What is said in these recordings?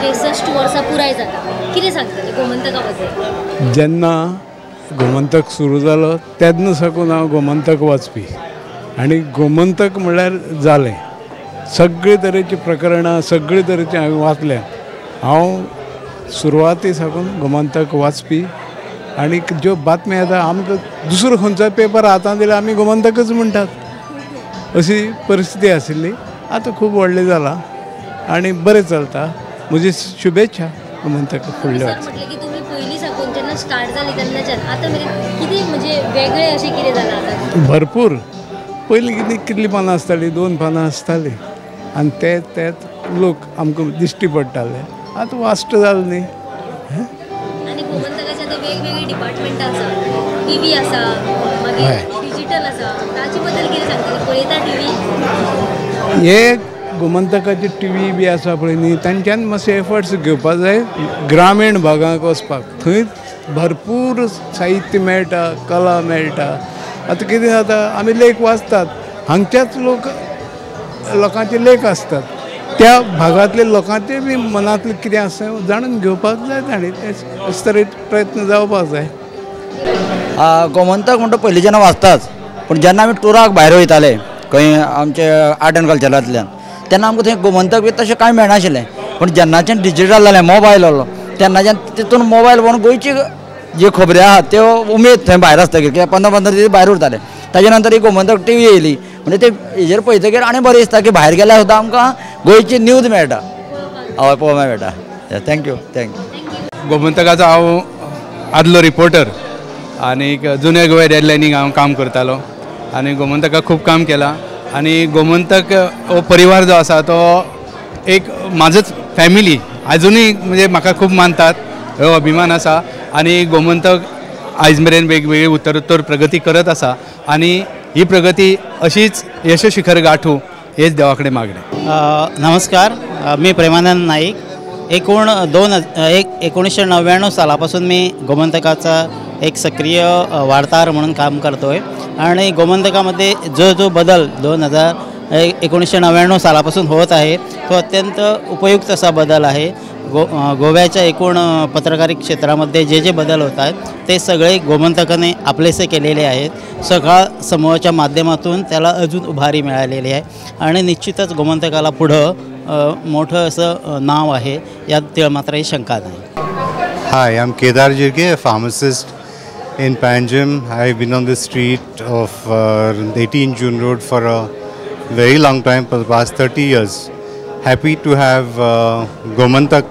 63 वर्सां पुराय जाता, कितें सांगतले गोमंतका बद्दल? जेन्ना गोमंतक सुरू जालो तेन्ना साकून हांव गोमंतक वाचपी आनी गोमंतक म्हणल्यार जालें सगळे तरेची प्रकरणां सगळे तरेची हांवें वाचल्या. हांव सुरवाती साकून गोमंतक वाचपी आनी ज्यो बातम्यो येता आमकां दुसरो खंयचो पेपर हातान दिल्यार आमी गोमंतकच म्हणटात अशी परिस्थिती आशिल्ली. आतां खूब व्हडलें जालां आनी बरें चलता. म्हजी शुभेच्छा गोमंतक फुडल्या. म्हटलें की तुमी पयलीं साकून जेन्ना स्टार्ट जाली तेन्नाच्यान आतां मेरेन कितें म्हणजे वेगळें अशें कितें जालां आतां? भरपूर. पयलीं कितें कितलीं पानां आसतालीं, 2 पानां आसतालीं आनी ते तेच लोक आमकां दिश्टी पडटाले. आतां वास्ट जालें न्ही. आनी गोमंतकाचे आतां वेगवेगळी डिपार्टमेंटां आसा, टी व्ही आसा, मागीर डिजिटल आसा, ताचे बद्दल कितें सांगतले? पळयता टी व्ही? हे गोमंतकाची टी व्ही बी आसा पळय न्ही, तांच्यान मातशे एफर्ट्स घेवपाक जाय ग्रामीण भागांक वचपाक. थंय भरपूर साहित्य मेळटा, कला मेळटा. आतां कितें जाता, आमी लेख वाचतात, हांगच्याच लोक लोकांचे लेख आसतात, त्या भागांतले लोकांचे बी मनांतलें कितें आसा जाणून घेवपाक जाय तांणी, अशे तरेन प्रयत्न जावपाक जाय. गोमंतक म्हणटा पयलीं जेन्ना वाचताच, पूण जेन्ना आमी टुराक भायर वयताले खंय आमचे आर्ट एंड कल्चरांतल्यान तेन्ना आमकां थंय गोमंतक बी तशें कांय मेळनाशिल्लें. पूण जेन्नाच्यान डिजिटल जालें, मोबायल आयलो, तेन्नाच्यान तितून मोबायल पळोवन गोंयची ज्यो खबरी आहा त्यो उमेद थंय भायर आसतकीर, कित्याक 15-15 दीस भायर उरताले. ताजे नंतर एक गोमंतक टी व्ही येयली, म्हणजे ते हेजेर पळयतकीर आनी बरें दिसता की भायर गेल्यार सुद्दां आमकां गोंयची न्यूज मेळटा, हय पळोवपाक मेळटा. Thank you. Thank you. गोमंतकाचो हांव आदलो रिपोर्टर आनी जुन्या गोवा डेडलायनीक हांव काम करतालो आनी गोमंतकाक खूब काम केलां. आनी गोमंतक हो परिवार जो आसा तो एक म्हाजोच फॅमिली, आजुनूय म्हणजे म्हाका खूब मानतात, हो अभिमान आसा. आनी गोमंतक आयज मेरेन वेगवेगळी उत्तरोत्तर प्रगती करत आसा आनी ही प्रगती अशीच यशशिखर गाठूं हेच देवा कडेन मागणें. नमस्कार, मी प्रेमानंद नाईक. एकूण 1999 सालापासून मी गोमंतकाचा एक सक्रिय वार्ताहर म्हणून काम करतो आहे. आणि गोमंतकामध्ये जो जो बदल 1999 सालापासून होत आहे तो अत्यंत उपयुक्त असा बदल आहे. गोव्याच्या एकूण पत्रकारिक क्षेत्रामध्ये जे जे बदल होत आहेत ते सगळे गोमंतकाने आपलेसे केलेले आहेत. सकाळ समूहाच्या माध्यमातून त्याला अजून उभारी मिळालेली आहे आणि निश्चितच गोमंतकाला पुढं मोठं असं नाव आहे यात तिळ मात्रही शंका नाही. Hi, I am Kedar Jirge, a pharmacist in Panjim. I've been on the street of 18 June Road for a very long time, for the past 30 years. Happy to have Gomantak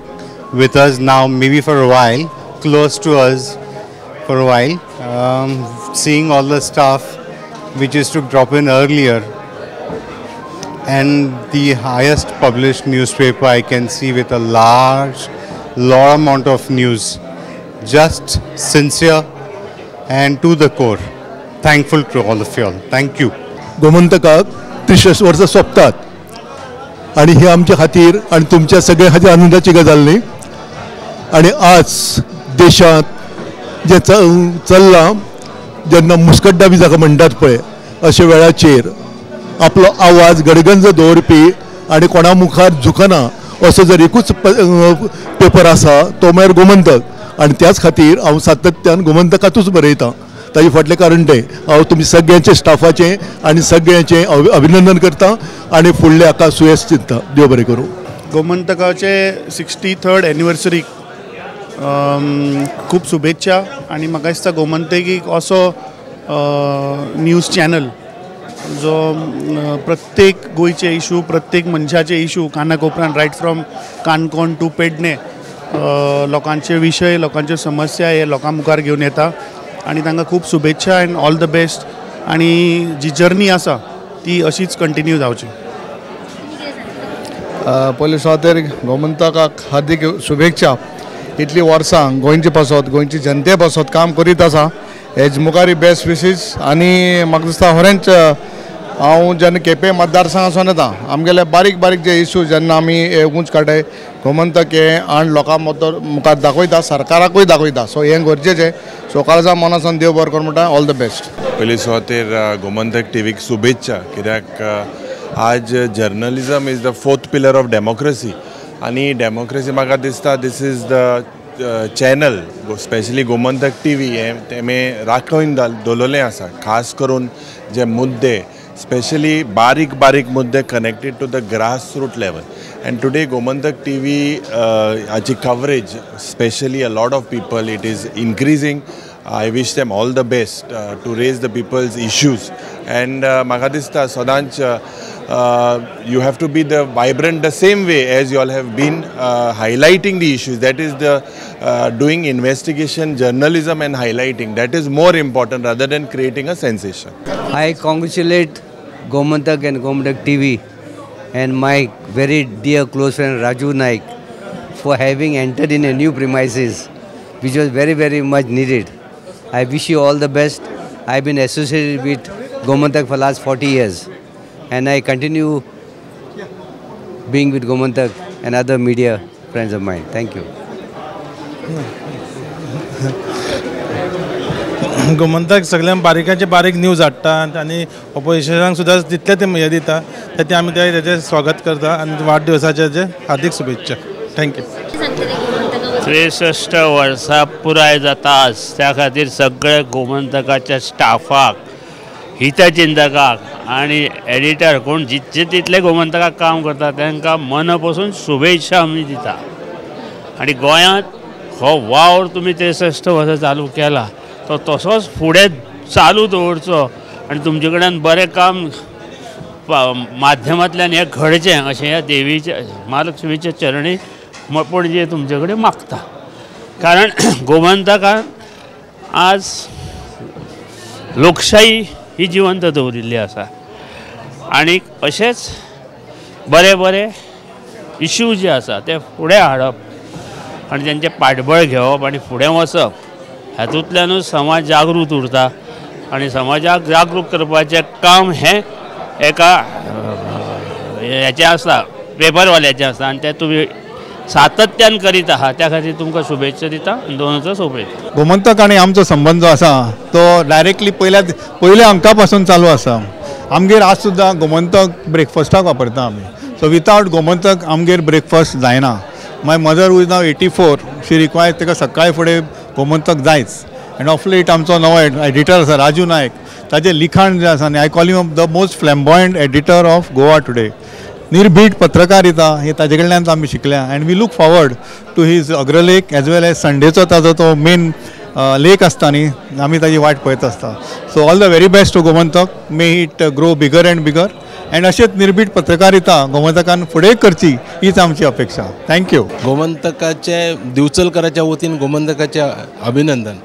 with us now, maybe for a while, close to us for a while. Seeing all the staff which used to drop in earlier, and the highest published newspaper I can see with a large amount of news. Just sincere and to the core. Thankful to all of you all. Thank you. गोमंतकाक 63 वर्सां सोंपतात आनी ही आमच्या खातीर आनी तुमच्या सगळ्या खातीर आनंदाची गजाल न्ही. आनी आज देशांत जें चल्लां, जेन्ना मुस्कड्डा बी जाका म्हणटात पळय, अशा वेळाचेर आपलो आवाज गडगंज दवरपी आनी कोणा मुखार झुकना असो जर एकूच पेपर आसा तो म्हळ्यार गोमंतक. आनी त्याच खातीर हांव सातत्यान गोमंतकातूच बरयतां. ताजे फाटलें कारण तें हांव तुमच्या सगळ्यांचे स्टाफाचें आनी सगळ्यांचें अभिनंदन करतां आनी फुडलें हाका सुयेस चिंतता. देव बरें करूं. गोमंतकाचे 63rd एनिवर्सरीक खूब शुभेच्छा. आनी म्हाका दिसता गोमंतक एक असो न्यूज चॅनल जो प्रत्येक गोंयचे इशू, प्रत्येक मनशाचे issue कानाकोपऱ्यान, right from Canacona to Pedne, लोकांचे विशय, लोकांच्यो समस्या हे लोकां मुखार घेवन येता आनी तांकां खूब शुभेच्छा एंड ऑल the best. आनी जी जर्नी आसा ती अशीच कंटिन्यू जावची. पयले सुवातेर गोमंतकाक हार्दिक शुभेच्छा. इतली वर्सां गोंयचे पासत, गोंयची जनते पासत काम करीत आसा, हेज मुखार बेस्ट विशीस. आनी म्हाका दिसता खरेंच हांव जेन्ना केपें मतदारसंघासून येता, आमगेले बारीक बारीक जे इशू जेन्ना आमी उंच काडटाय, गोमंतक हें आनी लोकां मुखार दाखयता, सरकाराकूय दाखयता. सो हें गरजेचें. सो काळजा मनासान देव बरो करूं म्हणटा. All the best. पयली सुवातेर गोमंतक टिवीक शुभेच्छा, कित्याक आज journalism is the fourth pillar of democracy आनी डेमोक्रेसी म्हाका दिसता this is the channel specially Gomantak TV हें तेमें राखून दवरलेलें आसा. खास करून जे मुद्दे स्पेशली बारीक बारीक मुद्दे connected to the grass root level and today Gomantak TV हाची coverage specially a lot of people it is increasing. I wish them all the best to raise the people's issues and म्हाका दिसता सदांच you have to be the vibrant the same way as you all have been highlighting the issues. That is the doing investigation journalism and highlighting. That is more important rather than creating a sensation. I congratulate Gomantak and Gomantak TV and my very dear close friend Raju Naik for having entered in a new premises which was very, very much needed. I wish you all the best. I have been associated with Gomantak for last 40 years and I continue being with Gomantak and other media friends of mine. Thank you. Gomantak सगळ्यांक बारीकाचे बारीक news हाडटा आनी ऑपोजिशनाक सुद्दां तितले ते हें दिता, तें आमी तेजें स्वागत करता आनी वाडदिवसाचे तेजे हार्दीक शुभेच्छा. Thank you. 63 वर्सां पुराय जाता आज, त्या खातीर सगळे गोमंतकाच्या स्टाफाक, हितचिंतकाक आनी एडिटर कोण जितले तितले गोमंतकाक काम करता तांकां मना पसून शुभेच्छा आमी दिता. आनी गोंयांत हो वावर तुमी 63 वर्सां चालू केला तो तसोच फुडें चालू दवरचो आनी तुमचे कडेन बरें काम माध्यमांतल्यान हें घडचें अशें ह्या देवीच्या महालक्ष्मीच्या चरणी पणजे तुमचे कडेन मागता. कारण गोमंतकान आज लोकशाही ही जिवंत दवरिल्ली आसा आनी अशेंच बरे बरे इश्यू जे आसा ते फुडें हाडप आनी तेंचें पाठबळ घेवप आनी फुडें वचप हातूंतल्यानूच समाज जागृत उरता आनी समाजाक जागृत करपाचें काम हें एका हेचें आसा, पेपरवाल्याचें आसा आनी तें तुमी सातत्यान करीत आहा, त्या खातीर तुमकां शुभेच्छा दिता आनी दोनूच सोंपयता. गोमंतक आनी आमचो संबंद जो आसा तो डायरेक्टली पयल्या अंका पासून चालू आसा. आमगेर आज सुद्दां गोमंतक ब्रेकफास्टाक वापरता आमी. सो विथआउट गोमंतक आमगेर ब्रेकफास्ट जायना. My mother who is now 84 she requires ताका सकाळी फुडें गोमंतक जायच. एंड ऑफ लेट आमचो नवो एडिटर आसा राजू नायक, ताजें लिखाण जें आसा न्ही, I call him the most flamboyant editor of Goa today. निर्भीड पत्रकारिता हे ताजे कडल्यान आमी शिकल्या and we look forward to his अग्रलेख as well as संडेचो ताजो तो मेन लेख आसता न्ही, आमी ताजी वाट पळयत आसता. So all the very best to Gomantak, may it grow bigger and bigger and अशेंच निर्भीड पत्रकारिता गोमंतकान फुडें करची हीच आमची अपेक्षा. Thank you. गोमंतकाचे दिवचलकराच्या वतीन गोमंतकाचे अभिनंदन.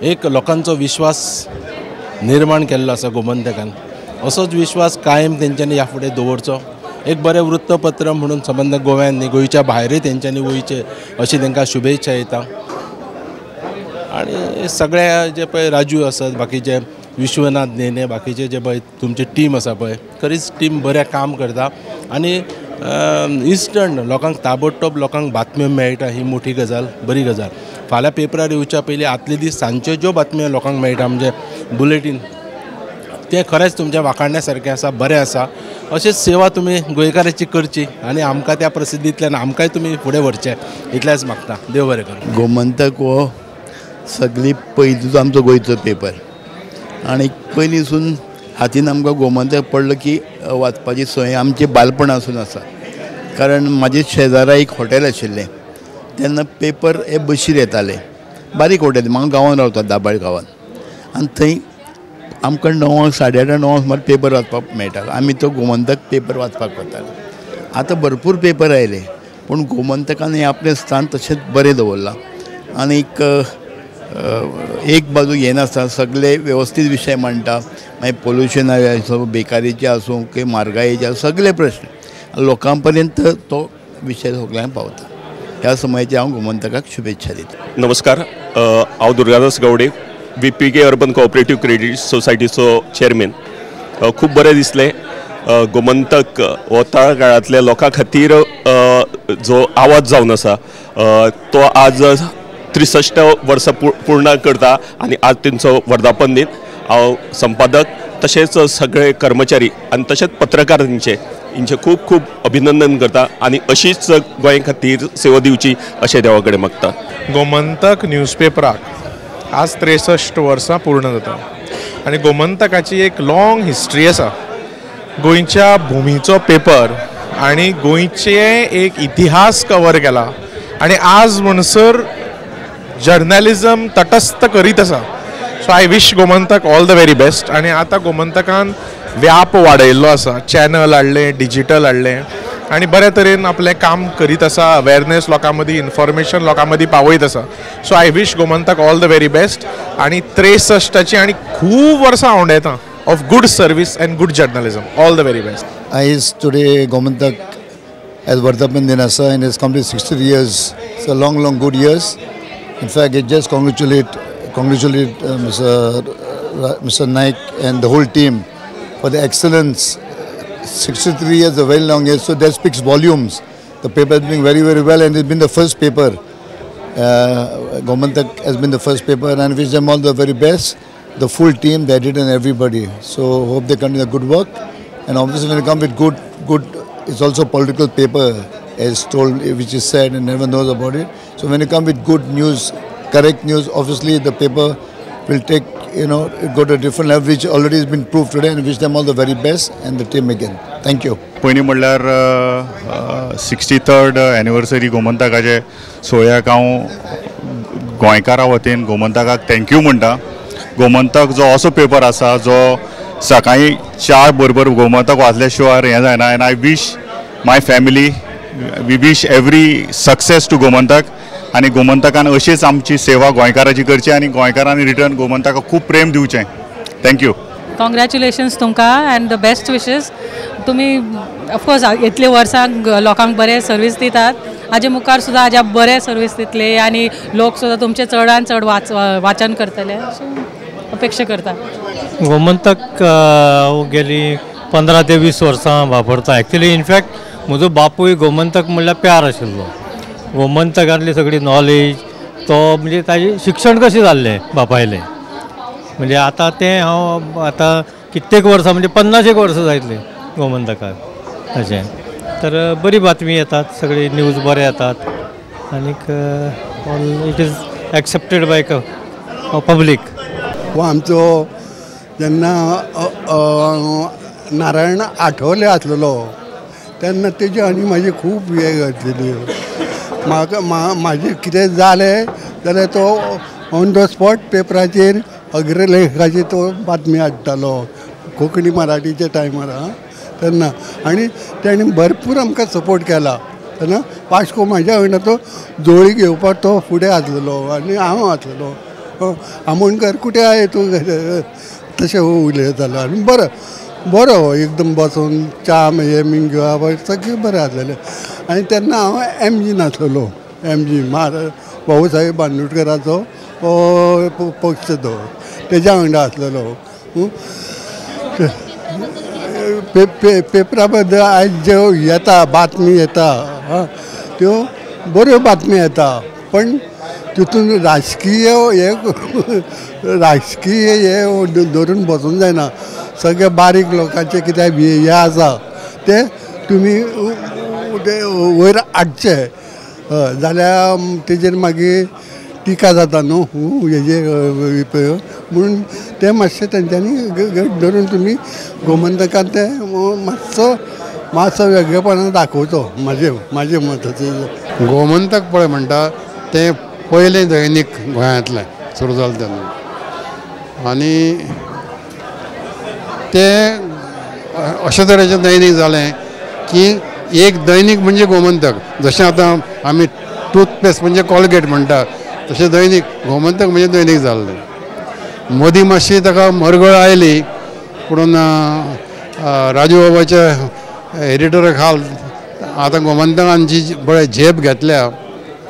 एक लोकांचो विश्वास निर्माण केल्लो आसा गोमंतकान, असोच विश्वास कायम तेंच्यांनी ह्या फुडें दवरचो. एक बरें वृत्तपत्र म्हणून संबंद गोव्यान न्ही गोंयच्या भायरूय तेंच्यांनी वयचें अशी तांकां शुभेच्छा येता. आनी सगळे जे पळय राजू आसात, बाकीचे विश्वनाथ नेने, बाकीचे जे पळय तुमची टीम आसा पळय, खरीच टीम बरें काम करता आनी इन्स्टंट लोकांक ताबडतोब लोकांक बातम्यो मेळटा, ही मोठी गजाल, बरी गजाल. फाल्यां पेपरार येवच्या पयलीं आदले दीस सांजच्यो ज्यो बातम्यो लोकांक मेळटा म्हणजे बुलेटीन, तें खरेंच तुमच्या वाखाणण्या सारकें आसा, बरें आसा. अशेंच सेवा तुमी गोंयकाराची करची आनी आमकां त्या प्रसिद्धींतल्यान आमकांय तुमी फुडें व्हरचें इतलेंच मागता. देव बरें करूं. गोमंतक हो सगळी पयलींचो आमचो गोंयचो पेपर आनी पयलींसून हातीन आमकां गोमंतक पडलो की वाचपाची संवय आमची बालपणासून आसा. कारण म्हाजे शेजारा एक हॉटेल आशिल्लें, तेन्ना पेपर हे बशीर येताले, बारीक हॉटेल, म्हाका गांवान रावता दाबाळ गांवान, आनी थंय आमकां 9 8:30 9 सुमार पेपर वाचपाक मेळटालो. आमी तो गोमंतक पेपर वाचपाक वताले. आतां भरपूर पेपर आयले पूण गोमंतकान हें आपलें स्थान तशेंच बरें दवरलां आनीक एक बाजू घेनासतना सगळे वेवस्थीत विशय मांडटा. मागीर पोल्युशनाचे आसूं, बेकारीचे आसूं, की म्हारगायेचे आसूं, सगळे प्रश्न लोकां पर्यंत तो विशय सगळ्यांक पावता. ह्या समयाचे हांव गोमंतकाक शुभेच्छा दिता. नमस्कार, हांव Durgadas Gawde, VPK urban cooperative credit सोसायटीचो chairman. खूब बरें दिसलें गोमंतक हो तळागाळांतल्या लोकां खातीर जो आवाज जावन आसा तो आज 63 वर्सां पूर्ण करता आनी आज तेंचो वर्धापन दिन. हांव संपादक तशेंच सगळे कर्मचारी आनी तशेंच पत्रकार हिंचे खूब खूब अभिनंदन करता आनी अशीच गोंय खातीर सेवा दिवची अशें देवा कडेन मागता. गोमंतक न्यूजपेपराक आज 63 वर्सां पूर्ण जाता आनी गोमंतकाची एक लॉंग हिस्ट्री आसा. गोंयच्या भुमीचो पेपर आनी गोंयचे एक इतिहास कवर केला आनी आज म्हणसर जर्नलिजम तटस्थ करीत आसा. So I wish Gomantak all the very best. आनी आतां गोमंतकान व्याप वाडयल्लो आसा, चॅनल हाडलें, डिजिटल हाडलें आनी बरे तरेन आपलें काम करीत आसा, अवेरनेस लोकां मदीं, इन्फॉर्मेशन लोकां मदीं पावयत आसा. So I wish Gomantak all the very best आनी 63 आनी खूब वर्सां आंवडेता of good service and good journalism. All the very best. As today Gomantak as Vardhapan Din asa and it's complete 63 years. It's a long, long good years. In fact, I just congratulate Mr. Naik and the whole team for the excellence. 63 years, a very long year, so that speaks volumes. The paper is doing very, very well, and it's been the first paper. Gomantak has been the first paper, and I wish them all the very best. The full team, the editor and everybody. So hope they continue the good work. And obviously when you come with good, it's also political paper, as told, which is said and everyone knows about it. So when you come with good news, correct news, obviously the paper will take, you know, go to a different level, which already has been proved today, and wish them all the very best and the team again. Thank you. पयलीं म्हणल्यार 63rd anniversary गोमंतकाचे सोहळ्याक हांव गोंयकारा वतीन गोमंतकाक thank you म्हणटा. गोमंतक जो असो paper आसा जो सकाळीं 4 बरोबर गोमंतक वाचल्या शिवाय हें जायना. And I wish my family, we wish every success to Gomantak. आनी गोमंतकान अशीच आमची सेवा गोंयकाराची करची आनी गोंयकारांनी रिटर्न गोमंतकाक खूब प्रेम दिवचें. Thank you. Congratulations तुमकां अँड the best wishes. तुमी ऑफकोर्स इतले वर्सां लोकांक बरें सर्वीस दितात, हाजे मुखार सुद्दां हाज्या बरें सर्वीस दितले आनी लोक सुद्दां तुमचे चडान चड वाचन करतले अशें अपेक्षा करता. गोमंतक हांव गेली 15 ते 20 वर्सां वापरता. एक्चुअली इनफॅक्ट म्हजो बापूय गोमंतक म्हणल्यार प्यार आशिल्लो. गोमंतकांतली सगळी नॉलेज तो म्हणजे ताजें शिक्षण कशें जाल्लें बापायलें, म्हणजे आतां तें हांव आतां कित्येक वर्सां म्हणजे 50 वर्सां जातलीं गोमंतकाक. अशें तर बरी बातमी येतात, सगळी न्यूज बरे येतात आनीक all it is accepted by public. हो आमचो जेन्ना नारायण आठवले आसलेलो तेन्ना तेजी आनी म्हाजी खूब हे घातलेली. म्हाका म्हाजें कितें जालें जाल्यार तो ऑन the spot पेपराचेर अग्रलेखाचेर तो बातमी हाडटालो कोंकणी मराठीच्या टायमार. आं तेन्ना आनी तेणें भरपूर आमकां सपोर्ट केला. तेन्ना वास्को म्हाज्या वांगडा तो जोळी घेवपाक तो फुडें आसलेलो आनी हांव आसलेलो. आमोणकर कुठे आहे तूं तशें उलयतालो आनी बरो बरो एकदम बसून च्या हे बीन घेवप सगळें बरें आसलेलें. आनी तेन्ना हांव एम जीन आसलेलो. एम जी भाऊसाहेब बांदोडकराचो पक्ष तो तेज्या वांगडा आसलेलो. पेपरा बद्दल आयज ज्यो येता बातमी येता त्यो बऱ्यो बातमी येता, पण तितून राजकीय हे राजकीय हे धरून बसूंक जायना. सगळे बारीक लोकांचे कितें हे आसा ते तुमी वयर हाडचे जाल्यार तेजेर मागीर टिका जाता न्हू हेजेर, म्हणून तें मातशें तेंच्यांनी घट धरून तुमी गोमंतकान तें मातसो मातसो वेगळेपणान दाखोवचो. म्हाजें म्हाजें मत. गोमंतक पळय म्हणटा तें पयलें दैनीक गोंयांतलें सुरू जालें तेन्ना, आनी तें अशे तरेचें दैनीक जालें की एक दैनीक म्हणजे गोमंतक. जशें आतां आमी टूथपेस्ट म्हणजे कॉलगेट म्हणटा तशें दैनीक गोमंतक म्हणजे दैनीक जाल्लें. मदीं मातशी ताका मरगळ आयली पुणून राजू बाबाच्या एडिटरा खाल आतां गोमंतकान जी बरें झेप घेतल्या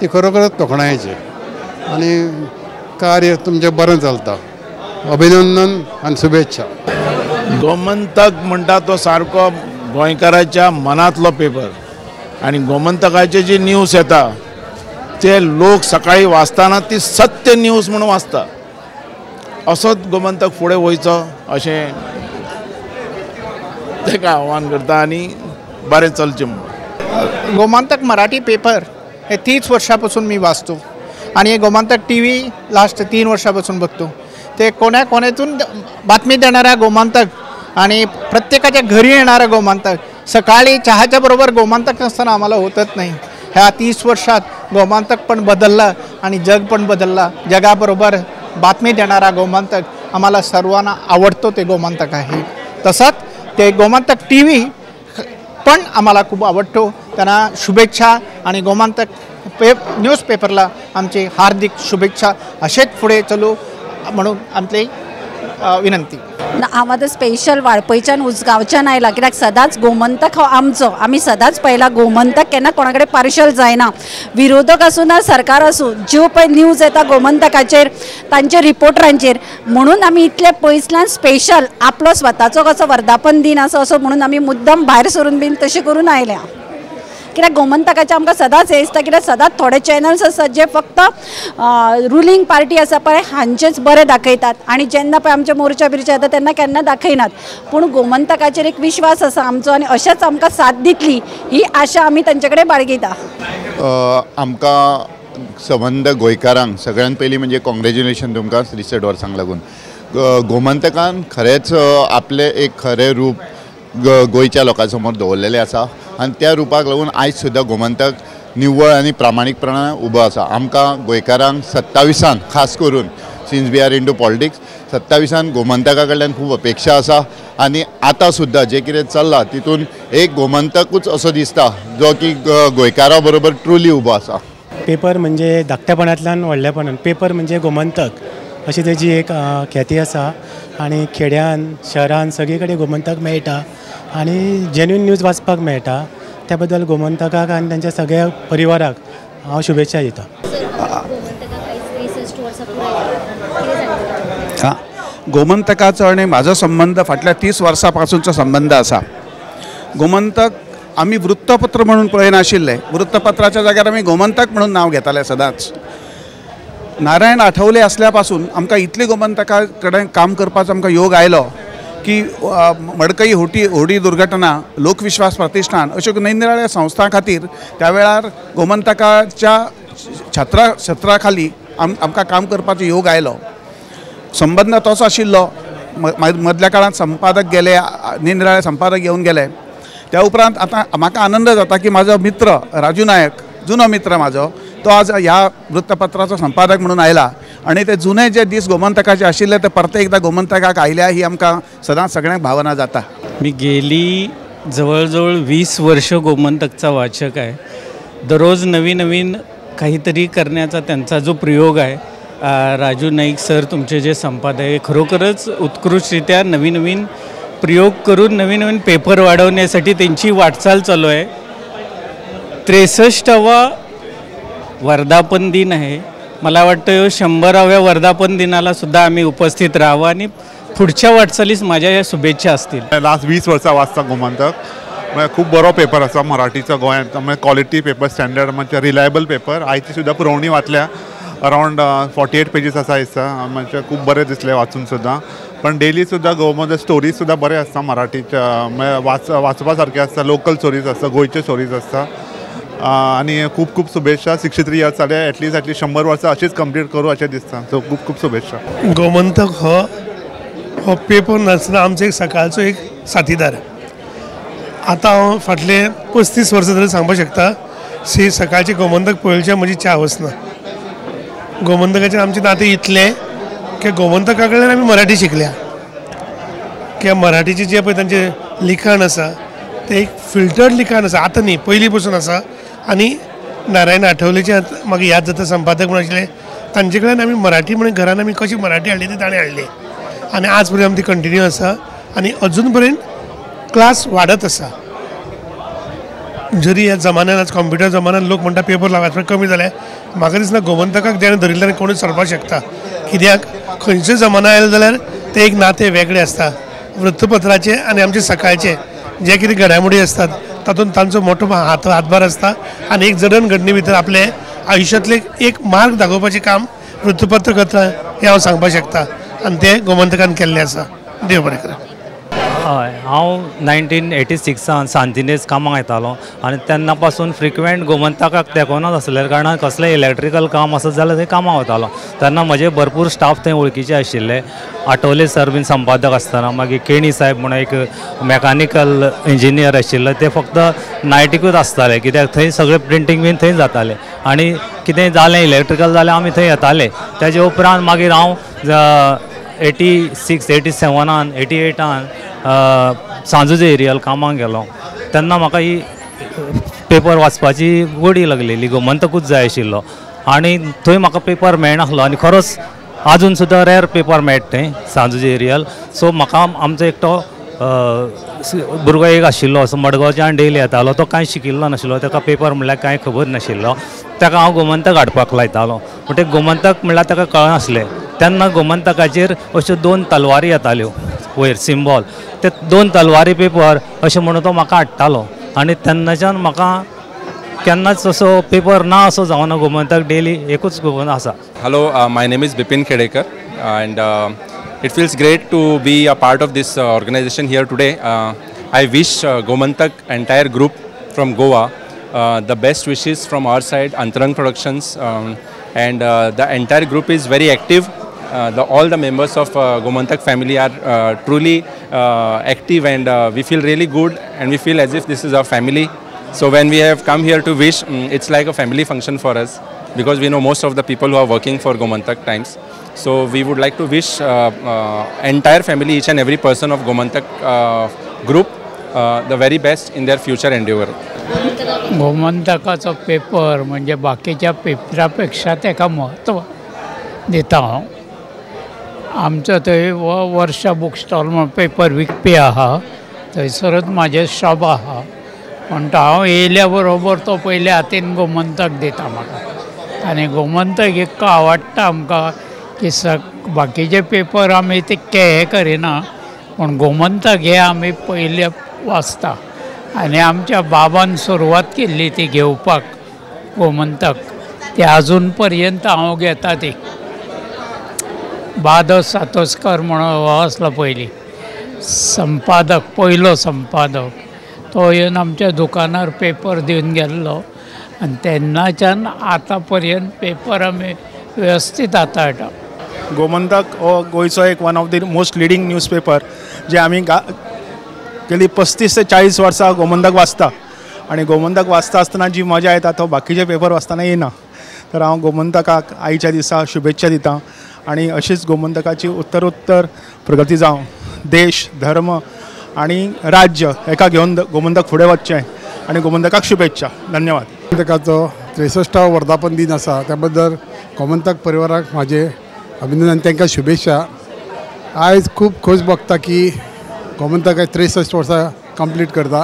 ती खरोखरच तोखणायेची आनी कार्य तुमचें बरें चलता. अभिनंदन आनी शुभेच्छा. गोमंतक म्हणटा तो सारको गोंयकाराच्या मनांतलो पेपर आनी गोमंतकाचे जी न्यूज येता ते लोक सकाळी वाचताना ती सत्य न्यूज म्हणून वाचता. असोच गोमंतक फुडें वयचो अशें ताका आव्हान करता आनी बरें चलचें म्हणून. गोमंतक मराठी पेपर हे 30 वर्षापासून मी वाचतो आणि गोमंतक टी व्ही लास्ट 3 वर्षापासून बघतो. ते कोण्या कोण्यातून बातमी देणारा गोमंतक आणि प्रत्येकाच्या घरी येणारा गोमंतक, सकाळी चहाच्या बरोबर गोमंतक नसताना आम्हाला होतच नाही. ह्या 30 वर्षात गोमंतक पण बदलला आणि जग पण बदलला. जगाबरोबर बातमी देणारा गोमंतक आम्हाला सर्वांना आवडतो, ते गोमंतक आहे. तसंच ते गोमंतक टी व्ही पण आम्हाला खूप आवडतो. त्यांना शुभेच्छा आणि गोमंतक न्यूजपेपरला आमची हार्दिक शुभेच्छा. असेच पुढे चलू म्हणून आमची विनंती. हांव आतां स्पेशल वाळपयच्यान उजगांवच्यान आयला कित्याक सदांच गोमंतक हो आमचो. आमी सदांच पळयला गोमंतक केन्ना कोणा कडेन पार्शल जायना. विरोधक आसूं ना सरकार आसूं, ज्यो पळय न्यूज येता गोमंतकाचेर तांचे रिपोर्टरांचेर, म्हणून आमी इतले पयसल्यान स्पेशल आपलो स्वताचो कसो वर्धापन दिन आसा असो म्हणून आमी मुद्दम भायर सरून बीन तशें करून आयल्या. कित्याक गोमंतकाचें आमकां सदांच हें दिसता कित्याक सदांच थोडे चॅनल्स आसात जे फक्त रुलींग पार्टी आसा पळय हांचेच बरें दाखयतात आनी जेन्ना पळय आमचे मोर्चा बिर्चा येता तेन्ना केन्ना दाखयनात. पूण गोमंतकाचेर एक विश्वास आसा आमचो आनी अशेंच आमकां साथ दितली ही आशा आमी तांचे कडेन बाळगिता. आमकां संबंद गोंयकारांक सगळ्यान पयलीं म्हणजे कॉंग्रेच्युलेशन तुमकां 63 वर्सांक लागून. गोमंतकान खरेंच आपलें एक खरें रूप गोंयच्या लोकां समोर दवरलेलें आसा आनी त्या रुपाक लागून आयज सुद्दां गोमंतक निव्वळ आनी प्रामाणीकपणान उबो आसा. आमकां गोंयकारांक 27 खास करून since we are into politics 27 गोमंतका कडल्यान खूब अपेक्षा आसा आनी आतां सुद्दां जें कितें चल्लां तितून एक गोमंतकूच असो दिसता जो की गोंयकारां बरोबर ट्रुली उबो आसा. पेपर म्हणजे धाकटेपणांतल्यान व्हडलेपणान पेपर म्हणजे गोमंतक अशी तेजी एक ख्याती आसा आनी खेड्यान शहरान सगळे कडेन गोमंतक मेळटा आनी जेन्युइन न्यूज वाचपाक मेळटा. त्या बद्दल गोमंतकाक आनी तांच्या सगळ्या परिवाराक हांव शुभेच्छा दिता. हां, गोमंतकाचो आनी म्हाजो संबंद फाटल्या 30 वर्सां पासूनचो संबंद आसा. गोमंतक आमी वृत्तपत्र म्हणून पळयनाशिल्ले, वृत्तपत्राच्या जाग्यार आमी गोमंतक म्हणून नांव घेताले सदांच. नारायण आठवले असल्या पासून आमकां इतली गोमंतका कडेन काम करपाचो आमकां योग आयलो की मडकई होडी दुर्घटना, लोकविश्वास प्रतिष्ठान अश्यो निरनिराळ्या संस्थां खातीर त्या वेळार गोमंतकाच्या छत्रा खाली आमकां काम करपाचो योग आयलो. संबंद तोच आशिल्लो. मदल्या काळांत संपादक गेले, निरनिराळे संपादक येवन गेले. त्या उपरांत आतां म्हाका आनंद जाता की म्हाजो मित्र राजू नायक, जुनो मित्र म्हाजो, तो आज ह्या वृत्तपत्राचो संपादक म्हणून आयला आनी ते जुने जे दीस गोमंतकाचे आशिल्ले ते परते एकदां गोमंतकाक आयल्या ही आमकां सदांच सगळ्यांक भावना जाता. मी गेली जवळजवळ 20 वर्ष गोमंतकचा वाचक आहे. दररोज नवीन नवीन काहीतरी करण्याचा त्यांचा जो प्रयोग आहे, राजू नाईक सर तुमचे जे संपादक आहे खरोखरच उत्कृष्टरित्या नवीन नवीन प्रयोग करून नवीन नवीन पेपर वाढवण्यासाठी त्यांची वाटचाल चालू आहे. 63वा वर्धापन दिन आहे. मला वाटतं 100व्या वर्धापन दिनाला सुद्धा आम्ही उपस्थित राहावं आणि पुढच्या वाटचालीस माझ्या या शुभेच्छा असतील. लास्ट 20 वर्सां वाचता गोमंतक, म्हळ्यार खूब बरो पेपर आसा मराठीचो गोंयांत, म्हळ्यार क्वॉलिटी पेपर, स्टँडर्ड, म्हणजे रिलायबल पेपर. आयची सुद्दां पुरवणी वाचल्या, अरावंड 48 पेजीस आसा दिसता, म्हणजे खूब बरें दिसलें वाचून सुद्दां. पण डेली सुद्दां गोमंतक स्टोरीज सुद्दां बरें आसता मराठीच्या, म्हळ्यार वाचपा सारकें आसता, लोकल स्टोरीज आसता, गोंयच्यो स्टोरीज आसता. आनी खूब खूब शुभेच्छा. 63 इयर्स जाले, एटलिस्ट 100 वर्सां अशीच कंप्लीट करूं अशें दिसता. सो खूब खूब शुभेच्छा. गोमंतक हो पेपर नासतना आमचो एक सकाळचो एक साथीदार. आतां हांव फाटले 35 वर्सां जाल्यार सांगपाक शकता सी सकाळची गोमंतक पळोवच्या म्हजी च्या वचना. गोमंतकाचें आमचें नातें इतलें की गोमंतका कडल्यान आमी मराठी शिकल्या, किंवा मराठीचें जें पळय तांचें लिखाण आसा तें एक फिल्टर्ड लिखाण आसा, आतां न्ही पयलीं पसून आसा. आनी नारायण आठवलेचें म्हाका याद जाता, संपादक म्हूण आशिल्ले, तांचे कडेन आमी मराठी म्हणून घरान आमी कशी मराठी हाडली ती ताणें हाडली आनी आज पर्यंत ती कंटिन्यू आसा आनी अजून पर्यंत क्लास वाडत आसा. जरी ह्या जमान्यान आज कंप्युटर जमान्यान लोक म्हणटा पेपर वाचपाक कमी जाले, म्हाका दिसना गोमंतकाक जेणें धरिल्ल्यान कोणूय सरपाक शकता. कित्याक खंयचो जमाना आयलो जाल्यार तें एक नातें वेगळें आसता वृत्तपत्राचें आनी आमचें सकाळचें जे कितें घडामोडी आसतात तातूंत तांचो मोठो हातभार आसता आनी एक जडण घडणी भितर आपले आयुश्यांतले एक मार्ग दाखोवपाचें काम वृत्तपत्र करता हें हांव सांगपाक शकता आनी तें गोमंतकान केल्लें आसा. देव बरें करूं. हय, हांव 1986 सांतिनेज कामाक येतालो आनी तेन्ना पासून फ्रिक्वेंट गोमंतकाक तेंकोनच आसलें कारणान कसलें इलेक्ट्रिकल काम आसत जाल्यार थंय कामाक वतालो. तेन्ना म्हजे भरपूर स्टाफ थंय वळखीचे आशिल्ले. आठवले सर बीन संपादक आसतना, मागीर केणी साहेब म्हणून एक मॅकानिकल इंजिनियर आशिल्ले, ते फक्त नायटीकूच आसताले कित्याक थंय सगळें प्रिंटींग बीन थंय जातालें आनी कितें जालें इलेक्ट्रिकल जालें आमी थंय येताले. तेजे उपरांत मागीर हांव 86, 87, 88 सांजुजे एरियल कामाक गेलो. तेन्ना म्हाका ही पेपर वाचपाची गोडी लागलेली, गोमंतकूच जाय आशिल्लो आनी थंय म्हाका पेपर मेळनासलो आनी खरोच आजून सुद्दां रेर पेपर मेळटा थंय सांजुजे एरियल. सो म्हाका आमचो एकटो भुरगो एक आशिल्लो असो मडगांवच्यान डेली येतालो, तो कांय शिकिल्लो नाशिल्लो, ताका पेपर म्हणल्यार कांय खबर नाशिल्लो, ताका हांव गोमंतक हाडपाक लायतालो. पूण ते गोमंतक म्हणल्यार ताका कळनासलें. तेन्ना गोमंतकाचेर अश्यो 2 तलवारी येताल्यो वयर सिंबॉल, ते 2 तलवारी पेपर अशें म्हणून तो म्हाका हाडटालो आनी तेन्नाच्यान म्हाका केन्नाच असो पेपर ना असो जावना. गोमंतक डेली एकूच गोमंतक आसा. Hello, my name is Bipin Khedekar and it feels great to be a part of this organization here today. I wish Gomantak entire group from Goa the best wishes from our side, Antarang Productions, and the entire group is very active. All the members of Gomantak family are truly active, and we feel really good and we feel as if this is our family. So when we have come here to wish, it's like a family function for us, because we know most of the people who are working for Gomantak Times. So we would like to wish entire family, each and every person of Gomantak group, the very best in their future endeavor. गोमंतकाचो paper म्हणजे बाकीच्या पेपरापेक्षा ताका म्हत्व दिता हांव. आमचो थंय वर्षा बूक स्टॉल म्हूण पेपर विकपी आहा, थंयसरूच म्हाजें शॉप आहा. म्हणटा हांव येयल्या बरोबर तो पयले हातीन गोमंतक दिता म्हाका, आनी गोमंतक इतको आवडटा आमकां की बाकीचे पेपर आमी तितके हें करिना, पूण गोमंतक हे आमी पयले वाचता. आनी आमच्या बाबान सुरवात केल्ली ती घेवपाक गोमंतक, ती आजून पर्यंत हांव घेता ती. बादो सातोस्कर म्हणून हो आसलो पयलीं संपादक, पयलो संपादक, तो येवन आमच्या दुकानार पेपर दिवन गेल्लो आनी तेन्नाच्यान आतां पर्यंत पेपर आमी वेवस्थीत हाताळटा. गोमंतक हो गोंयचो एक one of the most leading newspaper, जे आमी गेली 35 ते 40 वर्सां गोमंतक वाचता आनी गोमंतक वाचता आसतना जी मजा येता तो बाकीचे पेपर वाचतना येना. तर हांव गोमंतकाक आयच्या दिसा शुभेच्छा दिता आनी अशीच गोमंतकाची उत्तरोत्तर प्रगती जावं, देश, धर्म आनी राज्य हेका घेवन गोमंतक फुडें वचचें आनी गोमंतकाक शुभेच्छा. धन्यवाद. गोमंतकाचो 63वो वर्धापन दिन आसा, त्या बद्दल गोमंतक परिवाराक म्हाजें अभिनंदन, तांकां शुभेच्छा. आयज खूब खोस भोगता की गोमंतक 63 वर्सां कंप्लीट करता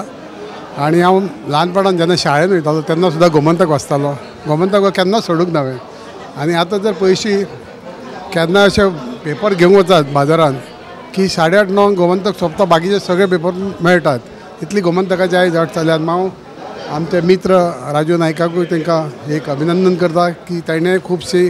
आनी हांव ल्हानपणान जेन्ना शाळेन वयतालो तेन्ना सुद्दां गोमंतक वाचतालो. गोमंतक केन्ना सोडूंक ना हांवें. आनी आतां जर पयशी केन्ना अशें पेपर घेवंक वचात बाजारान की 8:30 9 गोमंतक सोंपता, बाकीचे सगळे पेपर मेळटात. इतली गोमंतकाची आयज वाट चल्ल्या. हांव आमचे मित्र राजू नायकाकूय तांकां एक अभिनंदन करता की ताणें खुबशी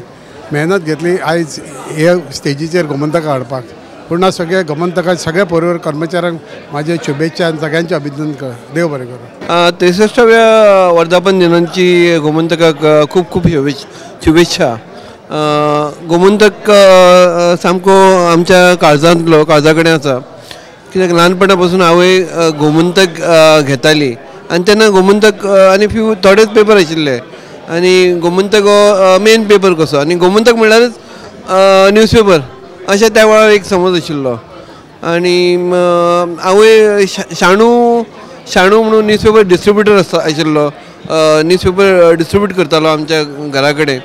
मेहनत घेतली आयज हे स्टेजीचेर गोमंतका हाडपाक. पूण सगळे गोमंतका सगळ्या परिवार कर्मचाऱ्यांक म्हाजे शुभेच्छा आनी सगळ्यांचें अभिनंदन कर. देव बरें करूं. 63व्या वर्धापन दिनाची गोमंतकाक खूब खूब शुभेच्छा. गोमंतक सामको आमच्या काळजांतलो, काळजा कडेन आसा, कित्याक ल्हानपणा पासून आवय गोमंतक घेताली आनी तेन्ना गोमंतक आनी फ्यू थोडेच पेपर आशिल्ले आनी गोमंतक हो मेन पेपर कसो आनी गोमंतक म्हणल्यारच न्यूजपेपर अशें त्या वेळार एक समज आशिल्लो. आनी आवय शाणू शाणू म्हणून न्यूजपेपर डिस्ट्रिब्युटर आसता आशिल्लो, न्यूजपेपर डिस्ट्रिब्यूट करतालो आमच्या घरा कडेन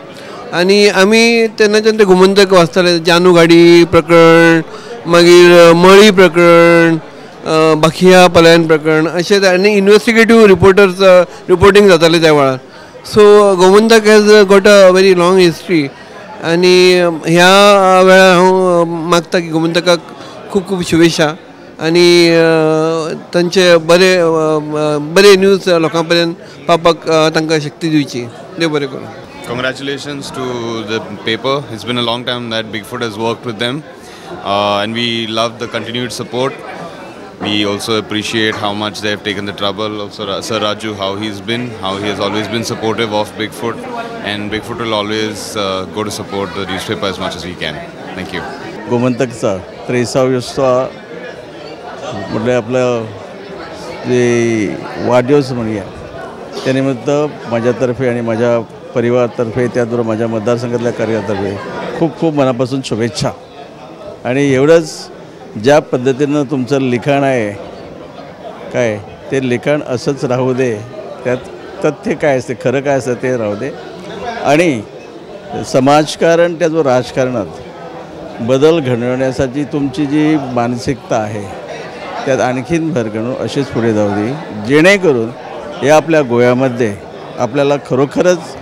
आनी आमी तेन्नाच्यान ते गोमंतक वाचताले. जानू गाडी प्रकरण, मागीर मळी प्रकरण, बाखिया पलायन प्रकरण अशें आनी इन्वेस्टिगेटीव रिपोर्टर्स रिपोर्टींग जातालें त्या वेळार. So Gomantak has got a very long history आनी ह्या वेळार हांव मागता की गोमंतकाक खूब खूब शुभेच्छा आनी तांचे बरे बरे न्यूज लोकां पर्यंत पावपाक तांकां शक्ती दिवची. देव बरें करूं. Congratulations to the paper. It's been a long time that Bigfoot has worked with them, and we love the continued support. We also appreciate how much they have taken the trouble. Also, Sir Raju, how he has always been supportive of Bigfoot, and Bigfoot will always go to support the newspaper as much as we can. Thank you. गोमंतकचा 63वा म्हटलं आपलं जे वाढदिवस म्हणूया, त्यानिमित्त माझ्यातर्फे आणि माझ्या परिवारातर्फे, त्याचबरोबर माझ्या मतदारसंघातल्या कार्यातर्फे खूप खूप मनापासून शुभेच्छा. आणि एवढंच, ज्या पद्धतीनं तुमचं लिखाण आहे काय, ते लिखाण असंच राहू दे, त्यात तथ्य काय असते, खरं काय असतं ते राहू दे. आणि समाजकारण त्याचबरोबर राजकारणात बदल घडवण्यासाठी तुमची जी मानसिकता आहे त्यात आणखीन भर घालून अशीच पुढे जाऊ दे, जेणेकरून या आपल्या गोव्यामध्ये आपल्याला खरोखरच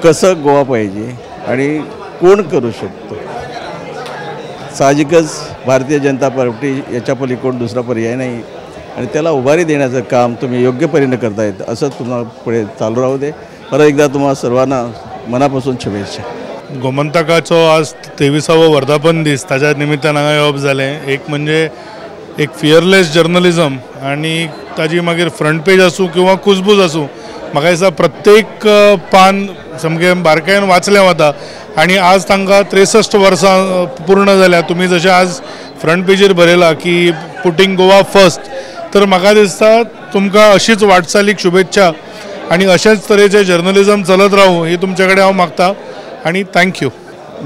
कसं गोवा पाहिजे आणि कोण करू शकतो. साहजिकच भारतीय जनता पार्टी याच्या पलीकडून दुसरा पर्याय नाही आणि त्याला उभारी देण्याचं काम तुम्ही योग्य परीने करतायत, असं तुम्हाला पुढे चालू राहू दे. परत एकदा तुम्हाला सर्वांना मनापासून शुभेच्छा. गोमंतकाचो आज 23वो वर्धापन दीस, ताज्या निमित्तान हांगा येवप जालें. एक म्हणजे एक फियरलेस जर्नलिजम आनी ताजी मागीर फ्रंट पेज आसूं किंवा कुजबूज आसूं, म्हाका दिसता प्रत्येक पान सामकें बारकायेन वाचलें वता. आनी आज तांकां 63 वर्सां पूर्ण जाल्या. तुमी जशें आज फ्रंट पेजीर बरयलां की पुटींग गोवा फर्स्ट, तर म्हाका दिसता तुमकां अशीच वाटचालीक शुभेच्छा आनी अशेंच तरेचें जर्नलिजम चलत रावूं ही तुमचे कडेन हांव मागता. आनी thank you.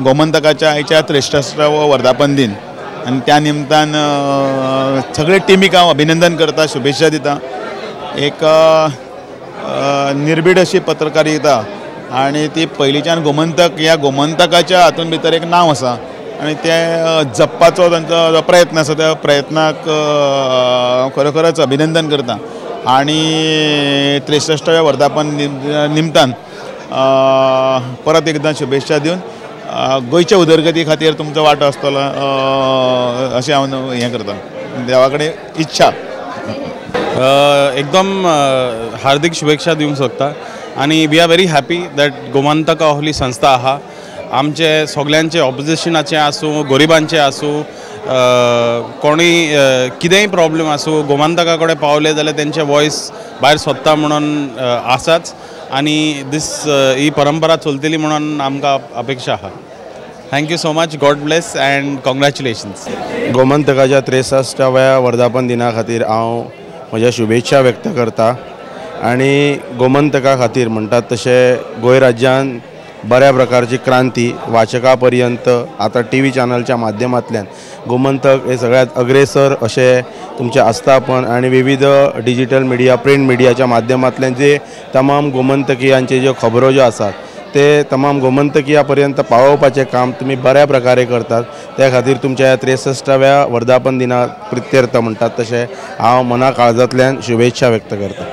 गोमंतकाच्या आयच्या 63वो वर्धापन दिन आनी त्या निमतान सगळे टिमीक हांव अभिनंदन करता, शुभेच्छा दिता. एक निर्भीड अशी पत्रकारिता आनी ती पयलींच्यान गोमंतक ह्या गोमंतकाच्या हातून भितर एक नांव आसा आनी तें जपपाचो तांचो जो प्रयत्न आसा त्या प्रयत्नाक खरोखरच अभिनंदन करता. आनी 63व्या वर्धापन निमतान परत एकदां शुभेच्छा दिवन गोंयच्या उदरगती खातीर तुमचो वांटो आसतलो अशें हांव हें करता, देवा कडेन इच्छा. एकदम हार्दिक शुभेच्छा दिवंक सोदता आनी we are very happy that Gomantak आहली संस्था आहा. आमचे सगल्यांचे ऑपोजिशनाचे आसूं, गरिबांचे आसूं, कोणूय कितेंय प्रॉब्लेम आसूं, गोमंतका कडेन पावले जाल्यार तेंचे वॉयस भायर सोदता म्हणून आसाच. आनी दीस ही परंपरा चलतली म्हणून आमकां अपेक्षा आहा. Thank you so much. God bless and congratulations. गोमंतकाच्या 63व्या वर्धापन दिना खातीर हांव म्हज्या शुभेच्छा व्यक्त करता. आनी गोमंतका खातीर म्हणटात तशें गोंय राज्यान बऱ्या प्रकारची क्रांती वाचका पर्यंत आतां टी व्ही चॅनलच्या माध्यमांतल्यान गोमंतक हे सगळ्यात अग्रेसर अशें तुमचें आस्थापन आनी विविध डिजिटल मिडिया, प्रिंट मिडियाच्या माध्यमांतल्यान जे तमाम गोमंतकियांचे ज्यो खबरो ज्यो आसात ते तमाम गोमंतकिया पर्यंत पावोवपाचें काम तुमी बऱ्या प्रकारे करतात. त्या खातीर तुमच्या ह्या 63व्या वर्धापन दिना प्रित्यर्थ म्हणटात तशें हांव मना काळजांतल्यान शुभेच्छा व्यक्त करता.